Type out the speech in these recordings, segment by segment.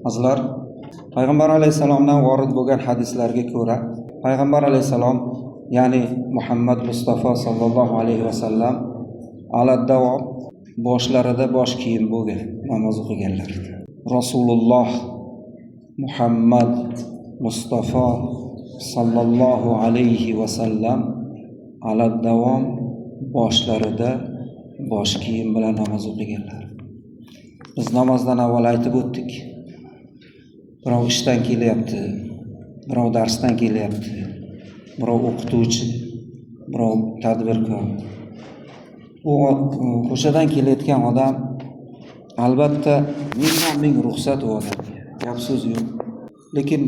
Azizlar, Payg'ambar alayhissalomdan vorid bo'lgan hadislarga ko'ra, Payg'ambar alayhissalom, ya'ni Muhammad Mustafa sallallohu alayhi vasallam ala davom boshlarida bosh kiyim bo'lgan namoz o'qiganlarida. Rasululloh Muhammad Mustafa sallallohu alayhi vasallam ala davom boshlarida bosh kiyim bilan namoz o'qiganlar. Biz namozdan avval aytib o'tdik. Birov ishdan kelyapti, birov darsdan kelyapti, birov o'qituvchi, birov tadbirkor. U ko'chadan kelayotgan odam albatta mingdan ming ruxsat u odamga. Gap so'z yo'q. Lekin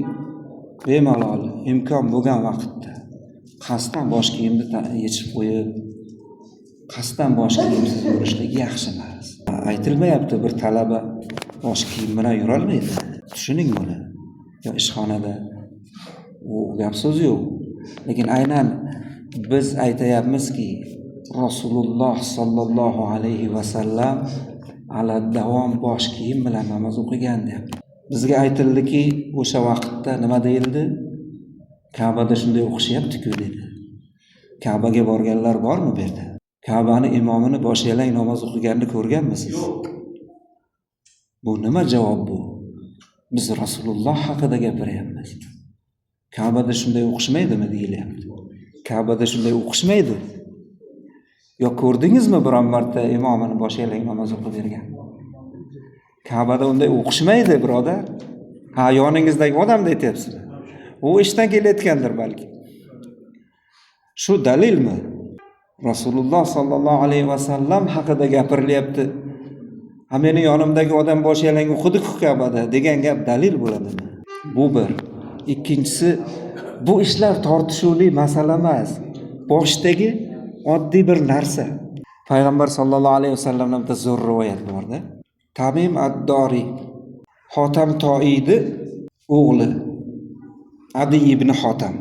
bemalol imkon bo'lgan vaqtda qasddan bosh kiyimni yechib qo'yib, qasddan bosh kiyimsiz yurishlik yaxshi emas. Aytilmayapti, bir talaba bosh kiyim bilan yurolmaydi. Tushuning buni. Yo ishxonada, u gap so'z yo'q. Lekin aynan biz aytayapmizki, Rasululloh sollallohu alayhi vasallam ala davom bosh kiyim bilan namoz o'qigan deyapti. Bizga aytildiki, o'sha vaqtda nima deyildi? Ka'bada shunday o'qishyapti-ku dedi. Ka'baga borganlar bormi bu yerda? Ka'bani imomini bosh yalang namoz o'qiganini ko'rganmisiz? Yo'q. Bu nima javob bu? Biz Rasululloh haqida gapiryapmiz. Ka'bada shunday o'qishmaydimi deyilyapti. Ka'bada shunday o'qishmaydi. Yo ko'rdingizmi biron marta imomini bosh yalang namoz o'qib bergan? Ka'bada unday o'qishmaydi, birodar. Ha, yoningizdagi odamni aytyapsizmi? U ishdan kelayotgandir balki. Shu dalilmi? Rasululloh sollallohu alayhi vasallam haqida gapirilyapti. Ha, meni yonimdagi odam bosh yalang o'qidi-ku Ka'bada degan gap dalil bo'ladimi? Bu bir. Ikkinchisi, bu ishlar tortishuvli masala emas. Boshdagi oddiy bir narsa. Payg'ambar sollallohu alayhi vasallamdan bitta zo'r rivoyat borda. Tamim ad-Dori, Hotam Toiyni o'g'li Adi ibn Hotam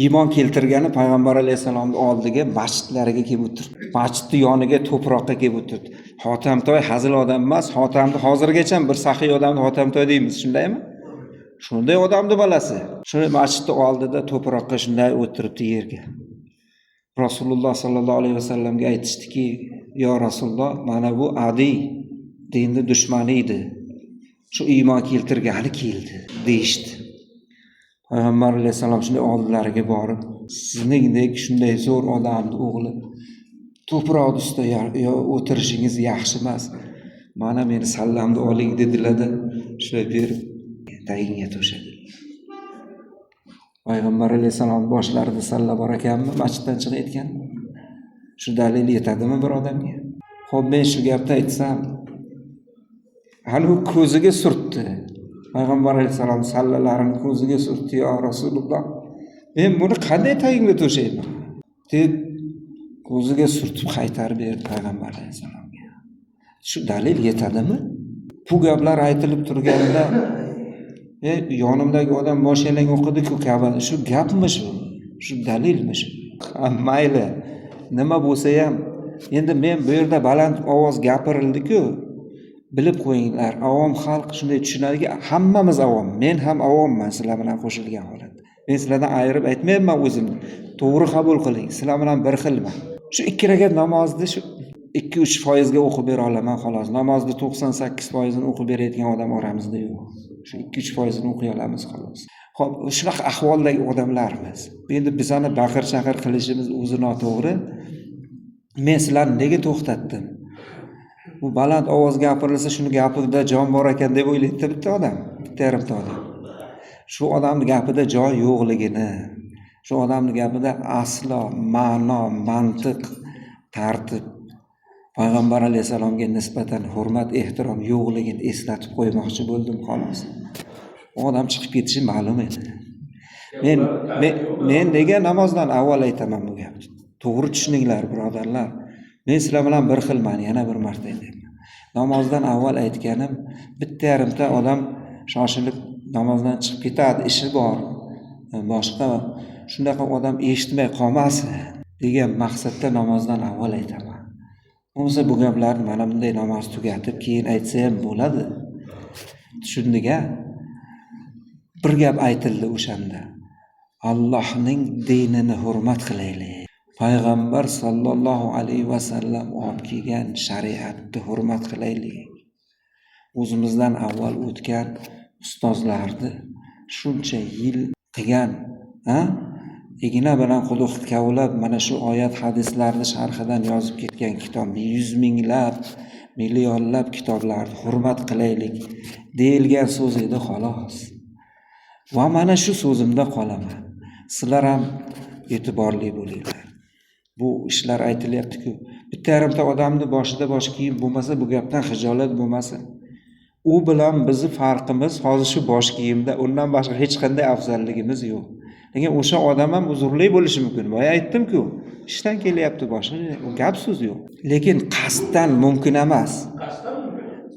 iymon keltirgani Payg'ambar alayhissalomni oldiga, masjidlariga kelib o'tirdi. Masjidni yoniga to'proqqa kelib o'tirdi. Hotam Toy hazil odam emas. Hotamni hozirgacha bir saxiy odamni Hotam Toy deymiz, shundaymi? Shunday odamni bolasi. Shuni masjidni oldida to'proqqa shunday o'tiribdi yerga. Rasululloh sollallohu alayhi vasallamga aytishdiki: "Yo Rasululloh, mana bu Adi dinni dushmani edi. Shu iymon keltirgani keldi", deyishdi. Payg'ambar alayhissalom shunday oldilariga borib: "Sizningdek shunday zo'r odamni o'g'li to'proq ustida o'tirishingiz yaxshi emas. Mana meni sallamni oling", dedilarda, shunday berib tagingga to'shadi. Payg'ambar alayhissalom boshlarida salla bor ekanmi masjiddan chiqayotgan? Shu dalil yetadimi bir odamga? Xo'p, men shu gapni aytsam, hali u ko'ziga surtdi. Payg'ambar alayhissalom sallalarini ko'ziga surtdi: "Yo Rasululloh, men buni qanday tagimga to'shayman?" deb ko'ziga surtib qaytarib berdi Payg'ambar alayhissalomga. Shu dalil yetadimi? Bu gaplar aytilib turganda, yonimdagi odam bosh yalang o'qidi-ku Ka'bada. Shu gapmi shu? Shu dalilmi shu? Ha, mayli. Nima bo'lsa ham, endi men bu yerda baland ovoz gapirildi-ku. Bilib qo'yinglar, avom xalq shunday tushunadiki, hammamiz avom. Men ham avomman sizlar bilan qo'shilgan holatda. Men sizlardan ayirib aytmayapman o'zimni. To'g'ri qabul qiling, sizlar bilan bir xilman. Shu ikki rakat namozni shu 2-3 foizga o'qib bera olaman xolos. Namozni 98 foizini o'qib berayotgan odam oramizda yo'q. Shu 2-3 foizini o'qiy olamiz xolos. Xo'p, shunaqa ahvoldagi odamlarmiz. Endi bizani baqir-chaqir qilishimiz o'zi noto'g'ri. Men sizlarni nega to'xtatdim? Bu baland ovoz gapirilsa, shuni gapida jon bor ekan deb o'ylaydi bitta odam, bitta yarimta odam. Shu odamni gapida jon yo'qligini, shu odamni gapida aslo ma'no, mantiq, tartib, Payg'ambar alayhissalomga nisbatan hurmat, ehtirom yo'qligini eslatib qo'ymoqchi bo'ldim xolos. U odam chiqib ketishi ma'lum edi. Men nega namozdan avval aytaman bu gapni? To'g'ri tushuninglar, birodarlar. Men sizlar bilan bir xilman, yana bir marta aytyapman. Namozdan avval aytganim, bitta yarimta odam shoshilib namozdan chiqib ketadi, ishi bor, boshqa, shunaqa odam eshitmay qolmasin degan maqsadda namozdan avval aytaman. Bo'lmasa bu gaplarni mana bunday namoz tugatib keyin aytsa ham bo'ladi. Tushundik-a? Bir gap aytildi o'shanda. Allohning dinini hurmat qilaylik. Payg'ambar sallallohu alayhi vasallam olib kelgan shariatni hurmat qilaylik. O'zimizdan avval o'tgan ustozlarni shuncha yil qilgan, igna bilan quduq kavlab mana shu oyat hadislarni sharhidan yozib ketgan kitob, yuz minglab, millionlab kitoblarni hurmat qilaylik deyilgan so'z edi xolos. Va mana shu so'zimda qolaman. Sizlar ham e'tiborli bo'linglar. Bu ishlar aytilyapti-ku. Bitta yarimta odamni boshida bosh kiyim bo'lmasa, bu gapdan xijolat bo'lmasa, u bilan bizni farqimiz hozir shu bosh kiyimda, undan boshqa hech qanday afzalligimiz yo'q. Lekin o'sha odam ham uzrli bo'lishi mumkin. Boya aytdim-ku, ishdan kelyapti boshini, u gap so'z yo'q. Lekin qasddan mumkin emas.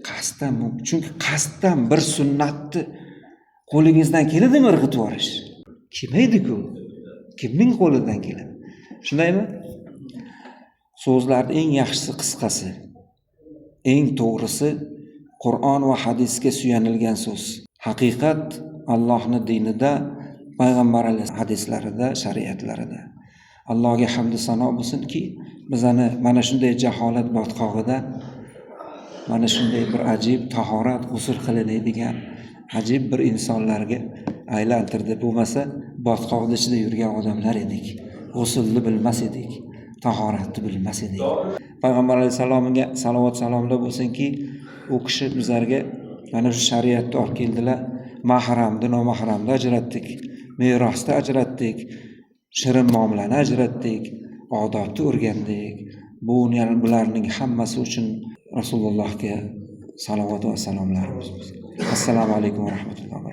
Qasddan mumkin. Chunki qasddan bir sunnatni qo'lingizdan keladimi irg'itib yuborish? Kelmaydi-ku. Kimning qo'lidan keladi? Shundaymi? So'zlarning eng yaxshisi qisqasi, eng to'g'risi Qur'on va hadisga suyanilgan so'z. Haqiqat Allohning dinida, payg'ambar hadislarida, shariatlarida. Allohga hamd sano bo'lsinki, bizani mana shunday jaholat botqog'ida mana shunday bir ajib tahorat, g'usl qilinadigan ajib bir insonlarga aylantirdi. Bo'lmasa botqoqni ichida yurgan odamlar edik. G'usulni bilmas edik, tahoratni bilmas edik. Payg'ambar alayhissalomga salovat salomlar bo'lsinki, u kishi bizlarga mana shu shariatni olib keldilar. Mahramni, nomahramni ajratdik, merosni ajratdik, shirin muomalani ajratdik, odobni o'rgandik. Bularning hammasi uchun Rasulullohga salovat va salomlarimiz bo'lsin. Assalomu alaykum va rahmatullohi.